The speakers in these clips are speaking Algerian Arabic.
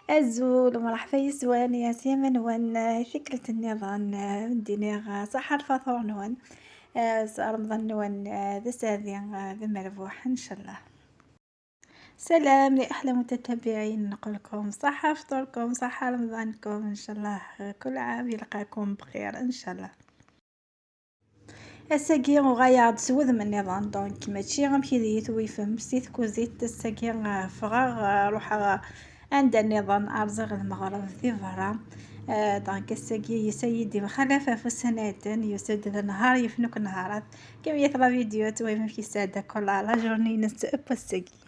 أزول ومرحبا يسوان يا سيمن وان فكرة النظام دينيغ صحة الفطور نوان رمضان نوان ذا ساذي ذا مربوح إن شاء الله. سلام لأحلى متتبعين، نقول لكم صحة فطوركم صحة رمضانكم إن شاء الله، كل عام يلقاكم بخير إن شاء الله. الساقي وغايا تسود من النظام دونك ماشي غمشي ذي تويفم سيت كوزيت الساقي فغاغ روح عند النظام أرزغ المغرب في برا. دونك الساقي يسيدي مخالفة في السنتين يسد النهار يفنك نهارات كم يثرى فيديو تويفم في السادة كل لا جورني نستأب الساقي.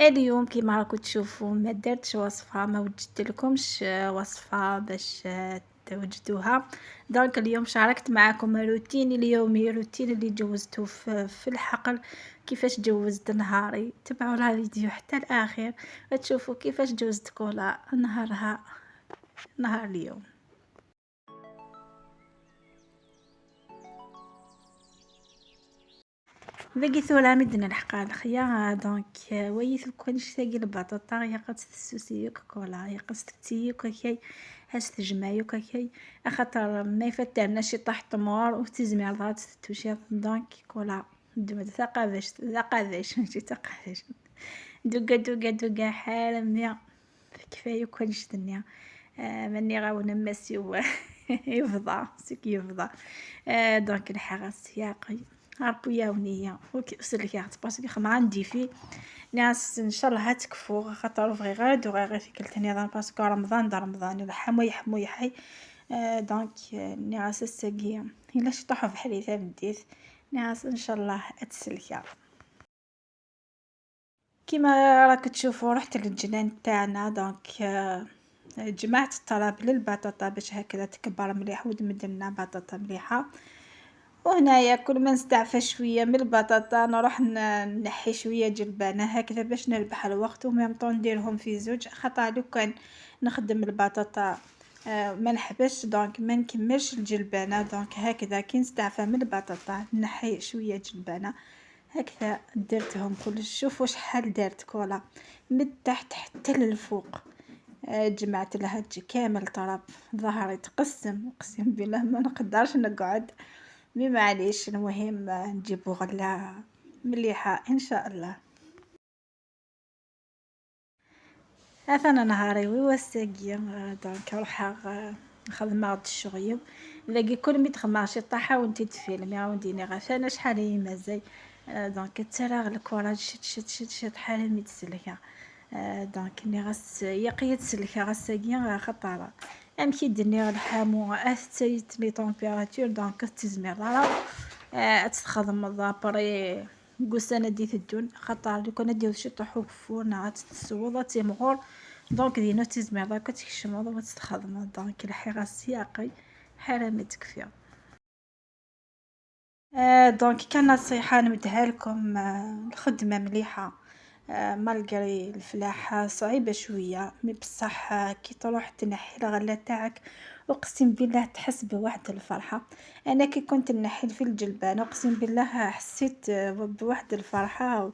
اليوم كيما راكم تشوفوا ما درتش وصفة، ما وجدت لكمش وصفة باش توجدوها. donc اليوم شاركت معكم روتيني اليومي، روتين اللي جوزته في الحقل، كيفاش جوزت نهاري. تبعوا la vidéo حتى الاخير تشوفوا كيفاش جوزت كولا نهارها نهار اليوم. باقي ثورة مدنا الحقا الخيا. donc ويث كون شتاقي البطاطا يا قد تسوسيوك كولا يا قد تتيوك كي هاش تجمعيوك كي خاطر ما يفترنا شي طاح طمور وتزمي على تتوشي. donc كولا دوما ثقافاش ثقافاش ماشي ثقافاش دوكا دوكا دوكا حال كفاية كون شتنيا ماني غاونا ماسيو يفضى سيك يفضى. donc الحاجة السياقي ربي يعاونيا وسلكي parce que خدمة عندي في ناس ان شاء الله تكفو خاطر فغي غير دو غير في كلت نظام parce que رمضان دا رمضان الحمو يحمو يحي. donc ناس الساقية الا شي طاحو في حريثة بديت ناس ان شاء الله اتسلكا. كيما راك تشوفوا رحت للجنان تاعنا. donc جمعت التراب للبطاطا باش هكذا تكبر مليح وتمد لنا بطاطا مليحة. وهنايا كل ما نستعفى شوية من البطاطا نروح نحي شوية جلبانه هكذا باش نربح الوقت، و même temps نديرهم في زوج خاطر لو كان نخدم البطاطا ما نحبش donc ما نكملش الجلبانه. donc هكذا كي نستعفى من البطاطا نحي شوية جلبانه هكذا درتهم كلش. شوفوا شحال دارت كولا من تحت حتى للفوق، جمعت لها كامل طرب ظهري تقسم اقسم بالله ما نقدرش نقعد، mais معليش المهم نجيبو غلة مليحة ان شاء الله. اثنا نهاري ويوساقي donc روح نخدم غد الشغل لاقي كل مي تخمع شي طاحة وانتي تفيلمي عاوديني غفانا شحال هي مازال. donc ترى ال courage شت شت شت شت حال مي تسلكها. donc ني غاس يقيت تسلكها غاساقي خطرة امشي دنيا الحامو اثتيت les températures. donc تزمير راه تخدم ضابري قوسانا دي تدون خاطر لو كان دير شي طحو فورنا تسوض تيمغور. donc دينا تزمير كتكشموض وتستخدم. donc الحي السياقي حاله تكفي. donc كنصيحه نمدها لكم، الخدمة مليحة malgré الفلاحة صعيبة شوية، mais بصح كي تروح تنحي الغلة تاعك اقسم بالله تحس بواحد الفرحة. انا كي كنت نحي في الجلبان اقسم بالله حسيت بواحد الفرحة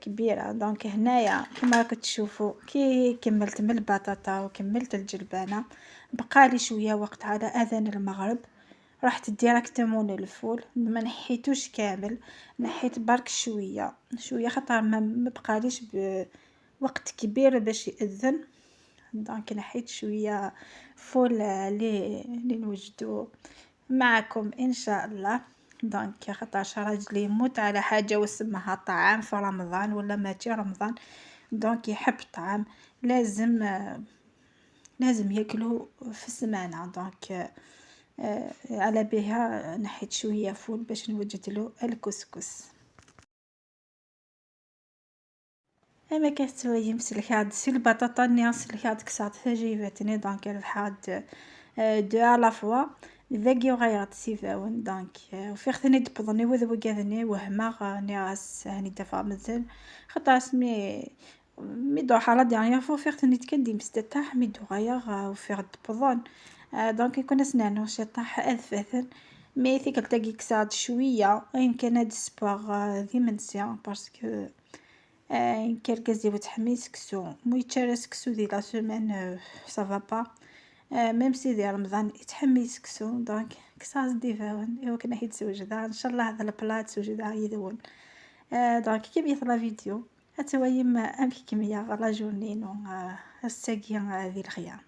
كبيرة. donc هنايا كما راكم تشوفوا كي كملت من البطاطا وكملت الجلبانه بقالي شوية وقت على اذان المغرب، رحت directement للفول ما نحيتوش كامل، نحيت برك شوية شوية خاطر ما بقاليش وقت كبير باش يأذن. donc نحيت شوية فول اللي نوجدو معكم ان شاء الله. donc خاطرش راجلي يموت على حاجة واسمها طعام في رمضان ولا ماشي رمضان، donc يحب الطعام لازم لازم ياكلو في السمانه. donc على بها نحيت شوية فول باش نوجد له الكسكس. اما كتسوي مسلكات سي البطاطا ني سلكات كسات فجيبتني. donc ربحات deux à la fois ذاكي وغيرت سيفاون. donc وفي خثني دبضني وذ وكاذني وهما ني غاس هاني دافع مازال خاطر مي دوحة la dernière fois في خثني تكندي مستتاح مي دو غير وفي غد بضون. donc يكون سنانو شي طاح اذفاثن mais ثيك تاقي كساد شوية يمكن هاد السبوغ ذي منسيا parce que كيركزي وتحمي سكسو مويتشارا سكسو دي la semaine ça va pas même si دي رمضان يتحمي سكسو. donc كساز ديفاون ايوا كنا يتزوج ان شاء الله هذا ال plat توجد يدون. donc كي بيث la vidéo اتوايم امك كمية la journée نو الساقية ذي الخيام.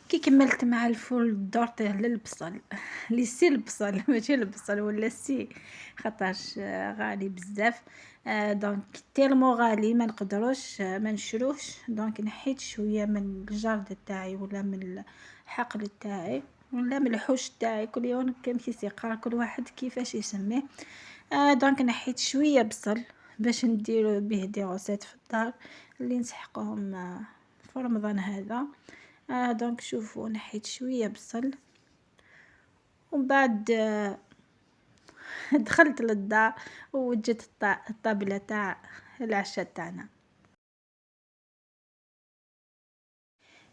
كي كملت مع الفول درت للبصل لسي البصل ماشي البصل ولا سي خاطرش غالي بزاف. donc tellement غالي ما نقدروش ما نشروش. donc نحيت شوية من ال jardin تاعي ولا من الحقل تاعي ولا من الحوش تاعي، كل يوم كم كيسيقار كل واحد كيفاش يسميه. donc نحيت شوية بصل باش نديرو به des recettes في الدار اللي نسحقوهم في رمضان هذا. donc شوفوا نحيت شوية بصل ومن بعد دخلت للدار ووجدت الطابله تاع العشاء تاعنا.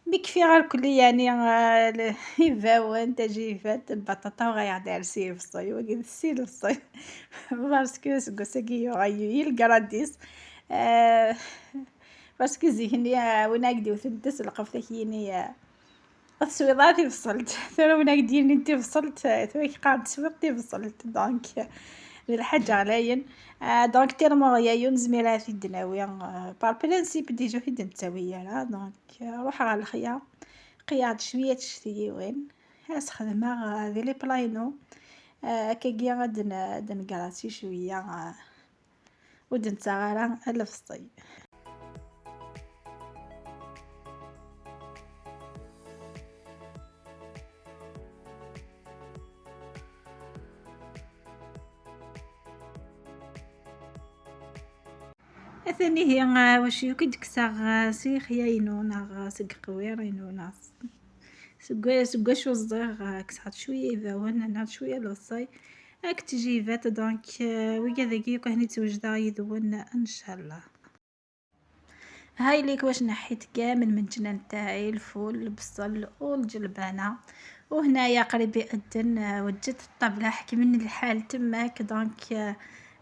بكفي غير كل يعني يفاون تجيفات البطاطا وغيعطيها لسي بصي وقد سي بصي parce que سكوسكي غايو الكراديس parce que زيني وين اقدي وثدس القفطه كيني السويضات فصلت ثرا وين اقدي انت فصلت ثرا قاعد سويضتي فصلت. donc الحاجة غلاين. donc tellement غيايون زميلاتي الدناوية par principe déjà في دنتاوية. donc روح على الخيا قياد شوية تشتيوين اسخدمها دي les plats ينو كاكيا غاد نكراسي شوية ودنتاغارا الفصي. ثاني هي واش يمكن تكسر سي خياينو ناغ سق قويرينو ناغ سكوا شو الزغ كسعت شوية يفاون ناغ شوية الوصي اك تجيفات. donc ويا ذاكي كهني توجد يدون ان شاء الله. هاي ليك واش نحيت كامل من الجنان تاعي الفول البصل والجلبانه. وهنايا قريب يأذن وجدت الطابله حكمني الحال تماك. donc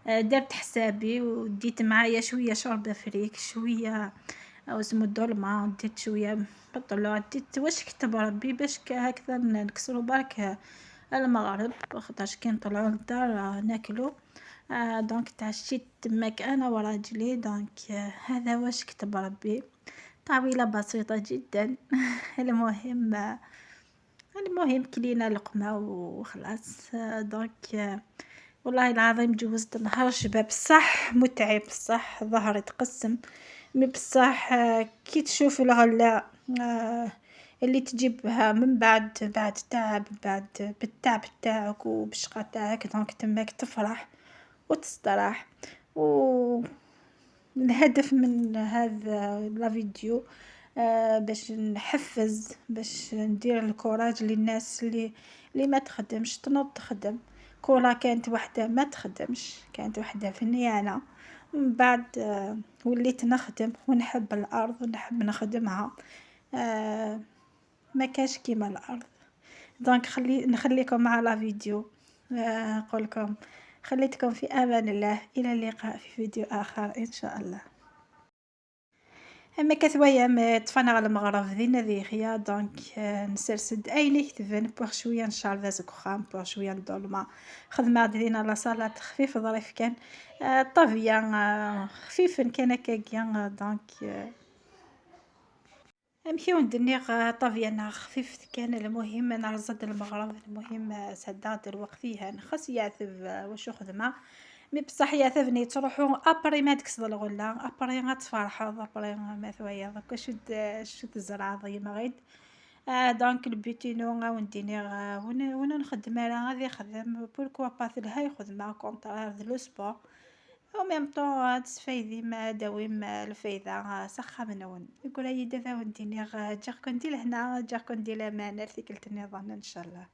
درت حسابي وديت معايا شوية شوربة فريك شوية اسمو الدولمه، ديت شوية بطلوع، ديت واش كتب ربي باش هكذا نكسرو برك المغرب خاطرش كي نطلعو للدار ناكلو. donc تعشيت تماك انا وراجلي. donc هذا واش كتب ربي، طاولة بسيطة جدا. المهم كلينا لقمة وخلاص. donc والله العظيم جوزت نهار شباب صح متعب صح ظهري تقسم، mais بصح كي تشوف الغلة اللي تجيبها من بعد بعد تعب بعد بالتعب تاعك وبالشقا تاعك، donc تماك تفرح وتستراح. و الهدف من هذا la vidéo باش نحفز باش ندير ال courage للناس اللي ما تخدمش تنوض تخدم. كولا كانت وحده ما تخدمش، كانت وحده فنيانه من بعد وليت نخدم ونحب الأرض ونحب نخدمها، ما كاش كيما الأرض. donc نخليكم مع la vidéo، نقولكم خليتكم في امان الله، الى اللقاء في فيديو اخر ان شاء الله. اما كثويا طفانا على المغرب ذينا ذي donc نسرسد ايني كتبن بوغ شوية نشعل ذا خام بوغ شوية ندولما خدمة دينا la salade خفيف ظريف كان الطافية خفيف كان هكاكيا. donc أمشي وندني طافية خفيف كان. المهم نرزد المغرب، المهم سداد الوقت فيها خاص يعثب واش خدمة mais بصح يعثبني تروحو après ما تكسد الغلة، après غتفرحض، après ما ثويا دوكا شو تزرع ما غيد. donc البيتينو غاونديني وين نخدم راه غادي يخدم pourquoi pas تلها يخدم contraire le sport au même temps تسفايدي ما داويم الفايدة سخا منون يقول هاي دابا ونديني جاكم دي لهنا جاكم دي لامان ارتيكل النظام ان شاء الله.